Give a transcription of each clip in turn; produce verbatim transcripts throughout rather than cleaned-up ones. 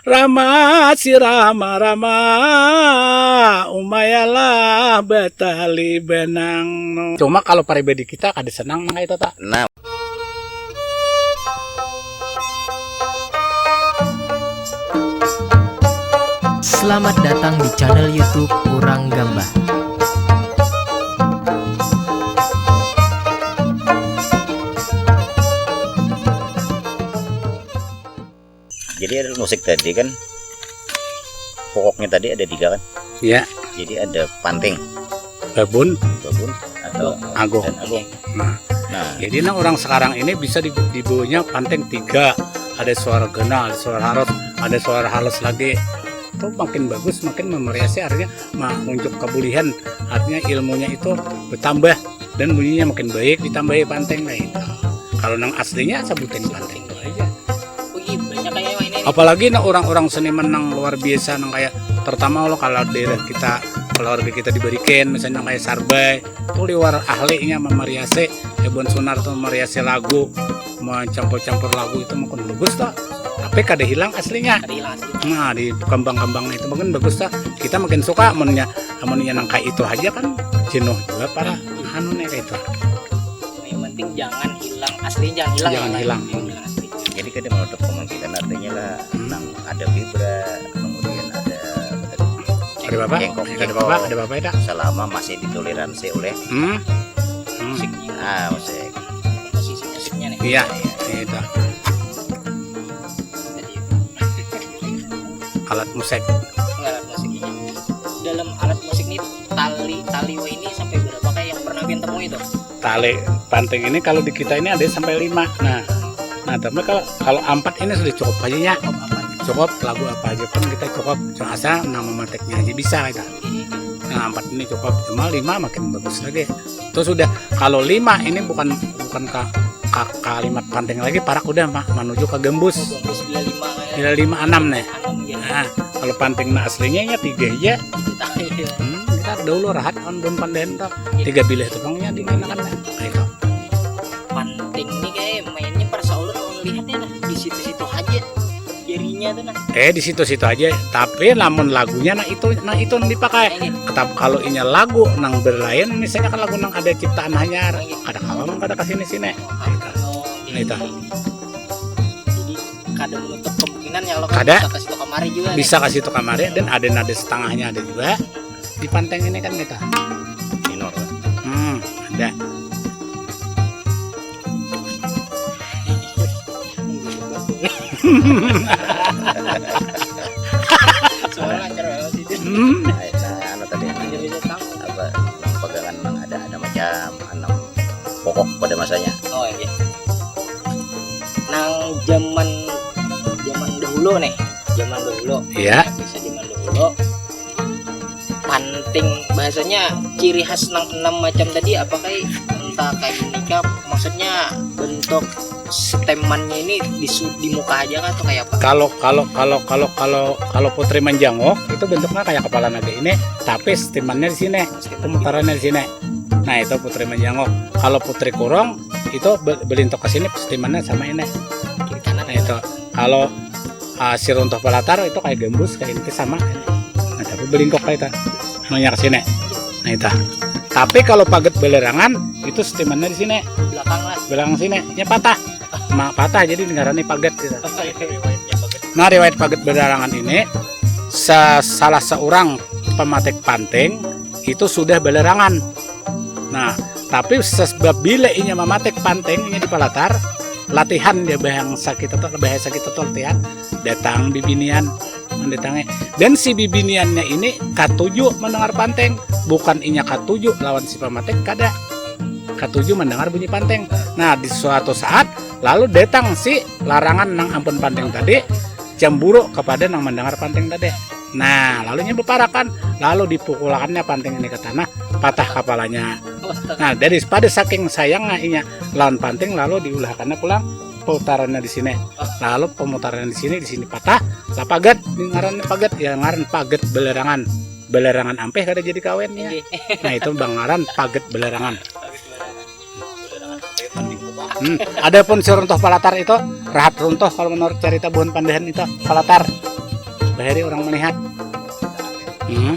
Rama si Rama Rama, umayalah batali benang no. Cuma kalau pribadi kita kada senang nang itu tak. Nah. Selamat datang di channel YouTube Urang Gambah. Jadi alat musik tadi kan pokoknya tadi ada tiga kan? Ya. Jadi ada panting, babun, babun, atau agung. Dan agung. Nah, nah, jadi nah orang sekarang ini bisa dibawanya panting tiga, ada suara ganal, ada suara harus, ada suara halus lagi. Itu makin bagus, makin memeriasi, artinya mengunjuk kebulihan, artinya ilmunya itu bertambah dan bunyinya makin baik ditambahi panting lain. Kalau nang aslinya sebutin panting aja. Apalagi nah orang-orang seniman nang luar biasa nang kayak terutama lo kalau daerah kita keluarga kita di Bariken misalnya kayak Sarbai itu liwar ahlinya memariasi Ebon Sunar tuh memariasi lagu mencampur-campur lagu itu mungkin bagus tuh tapi kada hilang aslinya nah di kembang-kembang itu mungkin bagus tuh kita makin suka amunnya amunnya nang kayak itu aja kan jenuh juga para anu nih kayak itu yang penting jangan hilang aslinya jangan hilang jangan ya, hilang jadi kada menutup kemungkinan artinya lah hmm. Nang ada vibra kemudian ada apa tadi ada apa ada apa ada apa itu selama masih ditoleransi oleh hmm. Hmm. Musik, ah musik musisi musiknya nih iya iya itu alat musik alat musik ini dalam alat musik ini tali tali ini sampai berapa kayak yang pernah kita temui itu tali panting ini kalau di kita ini ada sampai lima nah nah tapi kalau kalau empat ini sudah cukup aja ya cukup lagu apa aja pun kita cukup cuma asal nama mateknya aja bisa kita nah empat ini cukup cuma lima makin bagus lagi itu sudah kalau lima ini bukan bukan ke kalimat panting lagi parak udah mah menuju ke gembus oh, gembus bila lima ya. Bila lima enam nih nah, kalau panting nah aslinya ya tiga aja hmm, kita dulu rahat kan belum pandahan tuh tiga bilih tepungnya di mana kan nah, itu panting nih kayak mainnya persoalan melihatnya nah di situ-situ aja jarinya tuh nah eh di situ-situ aja tapi namun lagunya nah itu nah itu yang dipakai tetap kalau inya lagu nang berlain misalnya kan lagu nang ada ciptaan hanyar ada kawan kada kasih sini sini oh, nah, itu jadi kada menutup kemungkinan ya kalau kada bisa kasih kamari juga bisa kasih kamari dan ada nada setengahnya ada juga di pantai ini kan kita minor hmm ada hmm. Nah, anu tadi apa pegangan ada ada macam enam pokok pada masanya. Oh iya. Nang zaman zaman dahulu nih, zaman dahulu. Iya. Bisa zaman dahulu. Panting bahasanya ciri khas nang enam macam tadi apa kayak entah kayak nikah maksudnya bentuk stemannya ini di, di muka aja kan atau kayak apa? Kalau kalau kalau kalau kalau kalau putri menjangok itu bentuknya kayak kepala naga ini, tapi stemannya di sini, pemutarannya di sini. Nah itu putri menjangok. Kalau putri kurung itu belintok ke sini, stemannya sama ini. Kiri kanan. Nah itu kalau uh, si runtuh pelatar itu kayak gembus kayak ini sama. Nah tapi belingkok kayak itu, nanya ke sini. Nah itu. Tapi kalau paget belerangan itu stemannya di sini. Belakang lah. Belakang sini, nya patah. Mak patah jadi dengarannya paget gitu. Nah riwayat paget belerangan ini salah seorang pematik panting itu sudah belerangan. Nah, tapi sebab bila inya mematik panting inya di palatar, latihan dia bahang sakit atau bahaya sakit atau latihan, datang bibinian mendatangi. Dan si bibiniannya ini katuju mendengar panting, bukan inya katuju lawan si pematik kada. Katuju mendengar bunyi panting. Nah, di suatu saat lalu datang si larangan nang ampun panting tadi cemburu kepada nang mendengar panting tadi. Nah, lalu nya beparakan, lalu dipukulakannya panting ini ke tanah, patah kapalanya. Nah, dari pada saking sayangnya inya lawan panting lalu diulahkannya pulang putarannya di sini. Lalu pemutarannya di sini, di sini patah, lah paget, ngaran paget, ya ngaran paget belerangan. Belerangan ampeh kada jadi kawin ya. Nah, itu bang ngaran paget belerangan. Hmm. Adapun si runtuh palatar itu rahat runtuh kalau menurut cerita buhan pandahan itu palatar. bahari orang melihat. Hmm.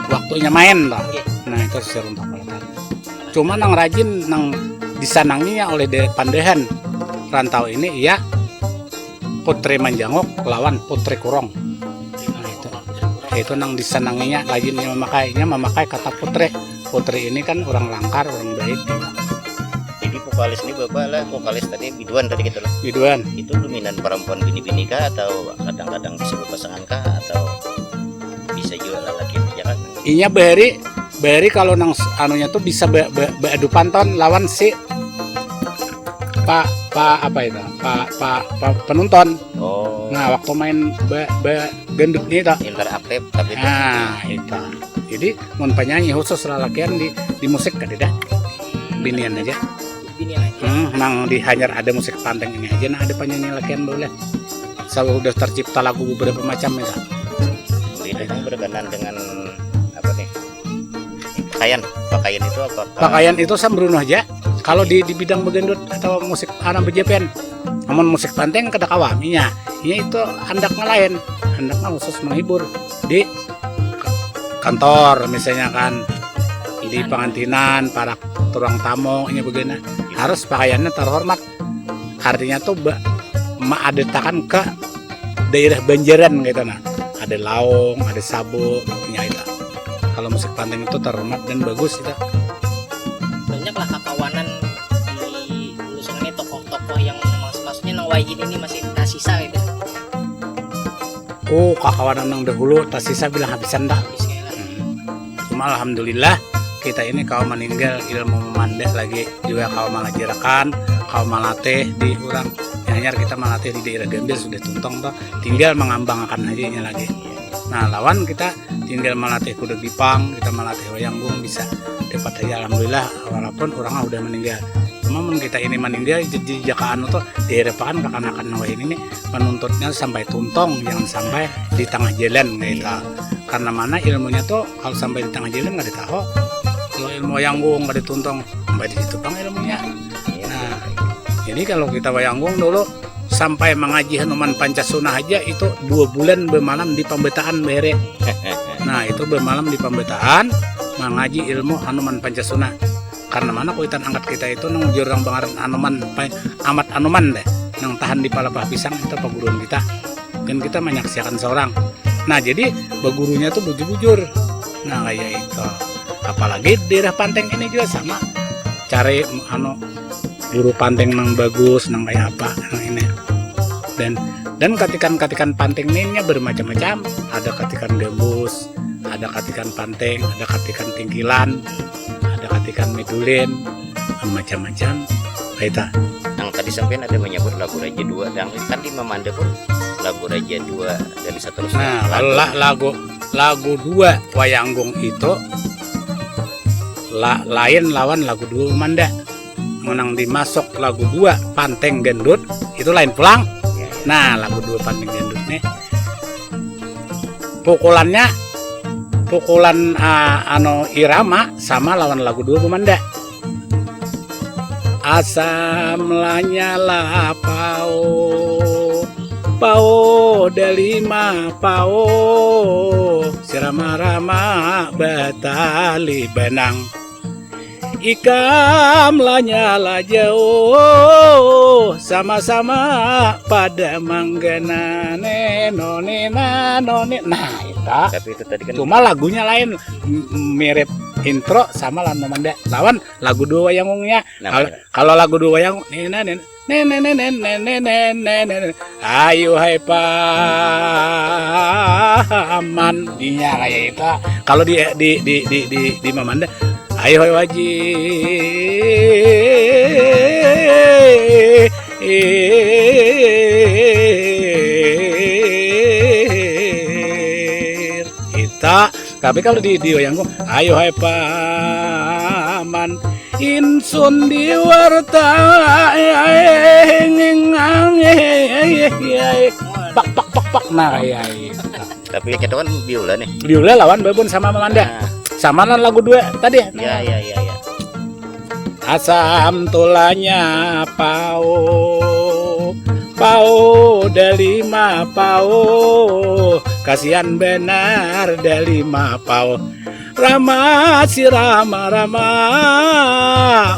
Waktunya main toh. Nah, itu sesir untuk mereka. Cuma nang rajin, nang disananginya oleh de-, pandahan rantau ini, iya Putri Manjanguk lawan Putri Kurung. Nah, itu. Itu nang disananginya, rajinnya memakainya, memakai kata putri. Putri ini kan orang langkar, orang baik. Jadi vokalis ini bapak lah, vokalis tadi biduan tadi gitu lah. Biduan. Itu dominan perempuan bini-bini kah atau kadang-kadang bisa berpasangan kah atau bisa juga lelaki aja kan? Inya bahari, bahari kalau nang s-, anunya tuh bisa be, be, beadu panton lawan si pa, pa apa itu? Pa, pa, pa penonton. Oh, Nah, waktu main be, be gendut nih toh. Interaktif tapi itu Nah, itu. Jadi mun penyanyi khusus lalakian di, di musik kadada. Binian aja. Bini aja. Hmm, nang di hanyar ada musik panting ini aja, nah, ada penyanyi lakian boleh. Sudah tercipta lagu beberapa macam itu. Ini kan berkenan dengan apa nih? Pakaian, pakaian itu apa? Pakaian itu sambrunu aja. Kalau di, di bidang begendut atau musik anak bejepen, namun musik panting kada kawaminya, ya itu handaknya lain, handaknya khusus menghibur di ka-, kantor misalnya kan, di pengantinan, para turuang tamu, ini begini harus pakaiannya terhormat. Artinya tuh be-, maadetakan ke daerah Banjaran gitu nah. Ada laung, ada sabu, nya itu. Kalau musik panting itu terhormat dan bagus itu. Banyak lah kakawanan di Ulu Sungai ini tokoh-tokoh yang mas- maksudnya nang wayahini ini masih tersisa gitu. Oh, kakawanan yang dahulu tersisa bilang habisan dah. Habis kayak lah. Cuma alhamdulillah kita ini kawa meninggal ilmu memandai lagi juga kawa malajarakan, kawa malatih di orang. Hanyar kita malatih di daerah Gambir sudah tuntung toh. Tinggal mengambangkan aja nya lagi. Nah, lawan kita tinggal malatih kuda gipang, kita malatih wayang gung bisa dapat aja alhamdulillah walaupun orangnya udah meninggal. Cuma mun kita ini meninggal jadi jaka anu tuh diharapkan kekanakan wayang ini menuntutnya sampai tuntung, jangan sampai di tengah jalan gitu. Karena mana ilmunya tuh kalau sampai di tengah jalan nggak ditahu. Kalau ilmu wayang gung nggak dituntung, sampai di situ pang ilmunya. Nah, jadi kalau kita wayang gung dulu sampai mengaji Hanuman Pancasuna aja itu dua bulan bermalam di pembetaan bere. Nah, itu bermalam di pembetaan mengaji ilmu Hanuman Pancasuna. Karena mana kuitan angkat kita itu nang jurang bangaran Hanuman Pa-, Amat Hanuman deh, nang tahan di palapah pisang itu paguruan kita. Dan kita menyaksikan seorang. Nah, jadi begurunya tuh bujur-bujur. Nah, kayak itu. Apalagi di daerah Panteng ini juga sama. Cari anu guru Panteng nang bagus, nang kayak apa, nang ini. Dan dan katikan-katikan Panteng ini bermacam-macam. Ada katikan gambus, ada katikan Panteng, ada katikan tingkilan, ada katikan midulin, macam-macam. Kaita. Yang tadi sampean ada menyebut lagu Raja Dua, dan kan di Mamanda pun lagu Raja Dua dan seterusnya. Nah, kalau la- lagu lagu dua wayang gung itu la- lain lawan lagu dua Mamanda. Menang dimasuk lagu dua Panteng Gendut itu lain pulang. Nah, lagu dua Panteng Gendut nih pukulannya pukulan ah, anu irama sama lawan lagu dua Mamanda. Asam lanyala pao, pao dalima pao, sirama-rama batali benang. Ikam lanyala jauh, sama-sama pada manggana neno nena noni. Nah, itu. Tapi itu tadi kan Cuma lagunya lain, m- mirip intro sama lawan Mamanda. Lawan lagu dua wayang gungnya. Nah, Kalau benar. kalau lagu dua wayang nena nena nene nene nene nene ayo hai paman dinya kayak itu. Kalau di di di di di, di Mamanda ayo hai waji kita. Tapi kalau di di wayang gong ayo hai paman insun di warta pak pak pak pak nah ya Tapi kita kan biola nih. Biola lawan babun sama Mamanda. Nah, Sama lawan lagu dua tadi. Ya ya ya ya. Asam tulanya pau, pau dalima pau, Kasian benar Delima Pau. Rama si Rama Rama,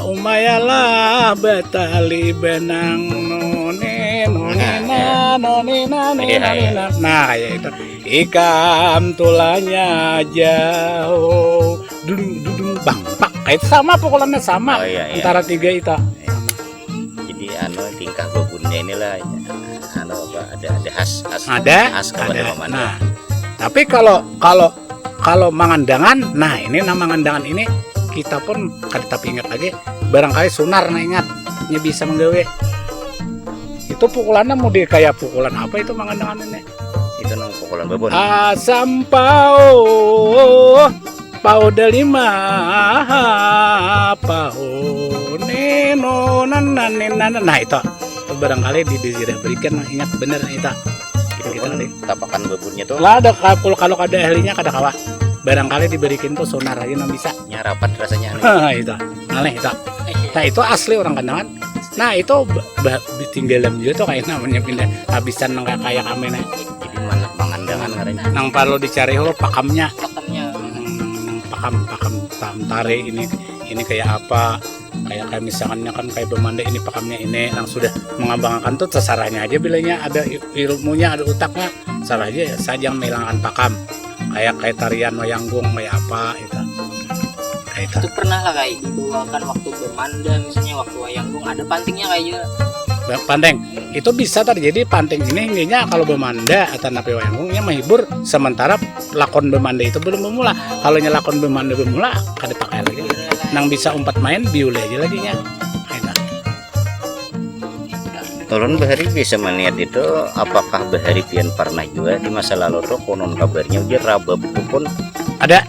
umayalah batali benang noni noni na noni na noni noni na. Nah, kayak itu. Ikam tulanya jauh. Dudung dudung bang pak. Kayak itu sama pukulannya sama. Oh, iya, iya. Antara tiga itu. Iya. Jadi anu tingkah babunnya inilah anu apa ada ada khas khas ada khas kepada ada. Nah, tapi kalau kalau kalau mangandangan, nah ini nama mangandangan ini kita pun kada tapi ingat lagi. Barangkali sunar nah ingat, nya bisa menggawe. Itu pukulannya mau di kayak pukulan apa itu mangandangan ini? Itu nang pukulan babun. Asam pau, pau delima, pau neno, nana, nena, nah itu. Itu barangkali di Dezirah berikan ingat bener nah itu. Itu pun tapakan babunnya tuh. Lah ada kalau kalau kada ahlinya kada kawa. Barangkali diberikan tuh sonar aja nang bisa. Nyarapat rasanya. Itu. Aneh itu. Nah itu asli orang Kandangan. Nah itu tinggalan juga tuh kayak namanya pindah habisan nang kayak kami nih. Jadi mana pangandangan karena nang perlu dicari lo pakamnya. Pakamnya. Hmm, pakam pakam pakam tari ini ini kayak apa? Kayak kayak misalnya kan kayak bemanda ini pakamnya ini yang sudah mengambangkan tuh terserahnya aja bilanya ada ilmunya ada utaknya salah aja ya saja yang menghilangkan pakam kayak kayak tarian wayanggung kayak apa itu kayak itu. Itu pernah lah kayak dibawakan waktu bemanda misalnya waktu wayanggung ada pantingnya kayak juga. Panting itu bisa terjadi panting ini intinya kalau bemanda atau napi wayanggung yang menghibur sementara lakon bemanda itu belum bermula kalau lakon bemanda bermula kada pakai lagi nang bisa umpat main biule aja lagi nya. Ulun bahari bisa melihat itu apakah bahari pian pernah juga di masa lalu tuh konon kabarnya ujar rabab itu pun ada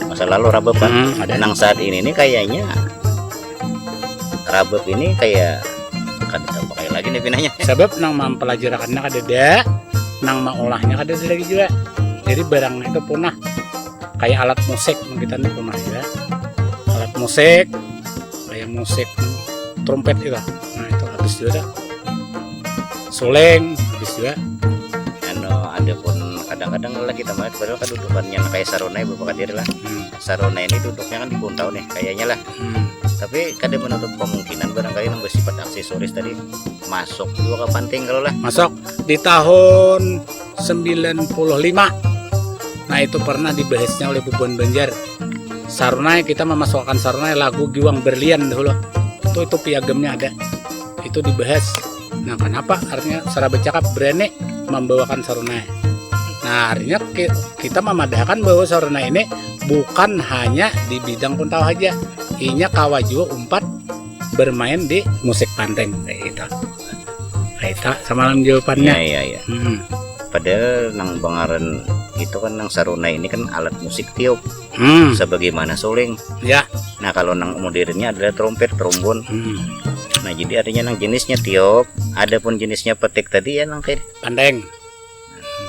masa lalu rabab kan hmm, ada. Nang saat ini nih kayaknya rabab ini kayak kada tahu pakai lagi nih pinanya sebab nang mempelajarakannya kada ada nang mengolahnya kada ada lagi juga jadi barang itu punah kayak alat musik kita nih punah juga alat musik kayak musik trompet itu nah itu habis juga dah. Soleng habis juga anu ada pun kadang-kadang lah kita melihat padahal kedudukannya kayak sarunai bapak kadiri lah hmm. Sarunai ini duduknya kan di kuntau nih kayaknya lah hmm. Tapi kada menutup kemungkinan barangkali yang bersifat aksesoris tadi masuk juga ke panting kalau lah masuk di tahun sembilan puluh lima nah itu pernah dibahasnya oleh Bubuan Banjar Sarunai kita memasukkan Sarunai lagu Giwang Berlian dahulu. Itu itu piagamnya ada. Itu dibahas. Nah, kenapa artinya secara bercakap berani membawakan Sarunai. Nah, artinya kita memadahkan bahwa Sarunai ini bukan hanya di bidang kuntau saja. Inya kawa juga umpat bermain di musik panteng kayak gitu. Kayak itu sama jawabannya. Iya, iya, iya. Hmm. Padahal nang bangaran itu kan nang sarunai ini kan alat musik tiup. Hmm. Sebagaimana suling. Ya. Nah, kalau nang modernnya adalah trompet, trombon. Hmm. Nah, jadi artinya nang jenisnya tiup, ada pun jenisnya petik tadi ya nang kayak pandeng.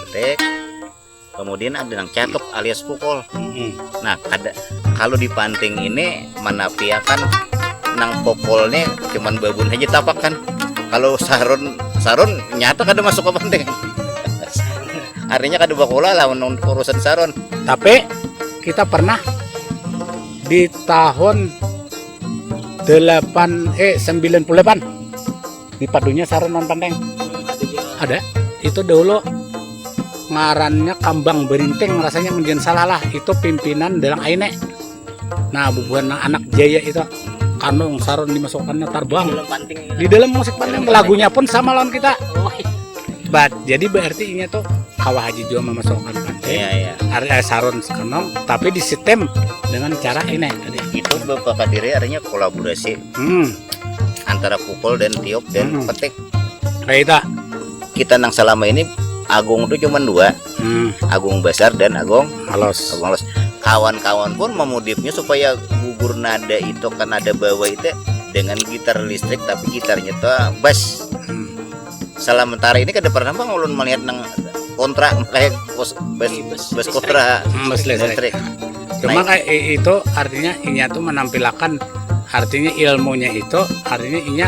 Petik. Kemudian ada nang catuk alias pukul. Hmm. Nah, ada kalau di panting ini menapiakan nang pukul nih cuman babun aja tapak kan. Kalau sarun sarun nyata kada masuk ke panting. Artinya kada bakula lah urusan sarun. Tapi kita pernah di tahun delapan eh sembilan puluh delapan di padunya sarun non pandeng. Ada. Itu dahulu ngarannya kambang berinting rasanya menjadi salah lah itu pimpinan dalam aine. Nah, bubuhan anak jaya itu kanung sarun dimasukkannya tarbang di dalam musik panting lagunya pun sama lawan kita. Oh, iya. But jadi berarti inya tuh kawa haji juga memasukkan pantai. Iya, iya. Ada eh, sarun sekenong tapi di sistem dengan cara ini tadi. Itu beberapa diri artinya kolaborasi hmm. Antara pukul dan tiup dan hmm. Petik. Kayak itu. Kita nang selama ini agung tuh cuma dua. Hmm. Agung besar dan agung halos. Agung halos. Kawan-kawan pun memudipnya supaya gugur nada itu kan nada bawah itu dengan gitar listrik tapi gitarnya tuh bass. Hmm. Sementara ini kada pernah bang ulun melihat nang kontra kayak bos bos bos kontra hmm, bos listrik. Cuma kayak itu artinya inya tuh menampilakan artinya ilmunya itu artinya inya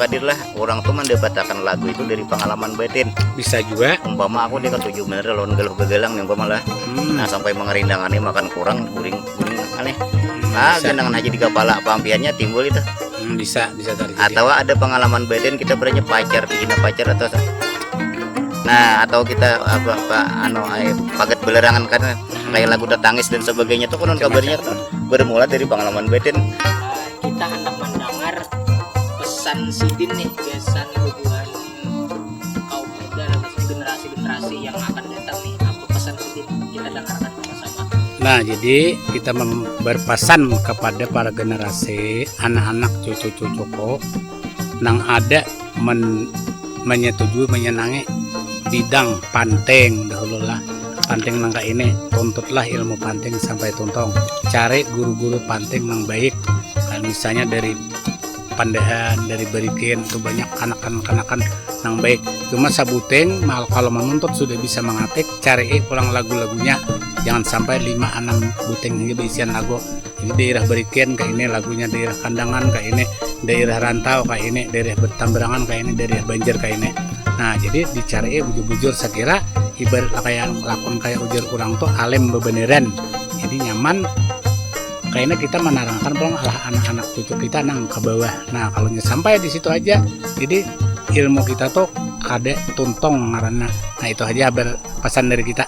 Kadir lah, orang tuh mendapatkan lagu itu dari pengalaman batin. Bisa juga. Umpama aku nih katuju bener lawan galuh bagalang nih umpama lah. Hmm. Nah, sampai mengerindangani makan kurang, guring guring aneh. Hmm, nah, genangan haji di kepala pampiannya timbul itu. Hmm, bisa, bisa tadi. Atau ada pengalaman batin kita beranya pacar, dihina pacar atau nah, atau kita apa apa anu ay, pagat belerangan kan hmm. Kayak lagu tertangis dan sebagainya tuh konon kabarnya bermula dari pengalaman batin. Kita hendak mendengar pesan Sidin nih, gasan bubuhan kaum muda lah, maksudnya generasi-generasi yang akan datang nih, apa pesan Sidin? Kita dengarkan sama-sama. Nah, jadi kita mem- berpesan kepada para generasi, anak-anak, cucu-cucuku nang ada men- menyetujui, menyenangi bidang panting dahulu lah. Panting nang kaini, tuntutlah ilmu panting sampai tuntung. Cari guru-guru panting nang baik. Nah, misalnya dari Pandahan, dari Barikin, itu banyak kanakan-kanakan nang baik. Cuma sabuting mal kalau menuntut sudah bisa mangatik, cari pulang lagu-lagunya. Jangan sampai lima enam buting saja baisian lagu. Ini daerah Barikin kaini lagunya, daerah Kandangan kaini, daerah Rantau kaini, daerah Bertamberangan kaini, daerah Banjar kaini. Nah, jadi dicari bujur-bujur, sakira ibarat lah kayak lakon kayak ujar orang tuh alim bebeneran. Jadi nyaman kayaknya kita menarangakan pulang lah anak-anak cucu kita nang ke bawah. Nah, kalau sampai di situ aja, jadi ilmu kita tuh kada tuntung ngarannya. Nah, itu aja ber- pesan dari kita.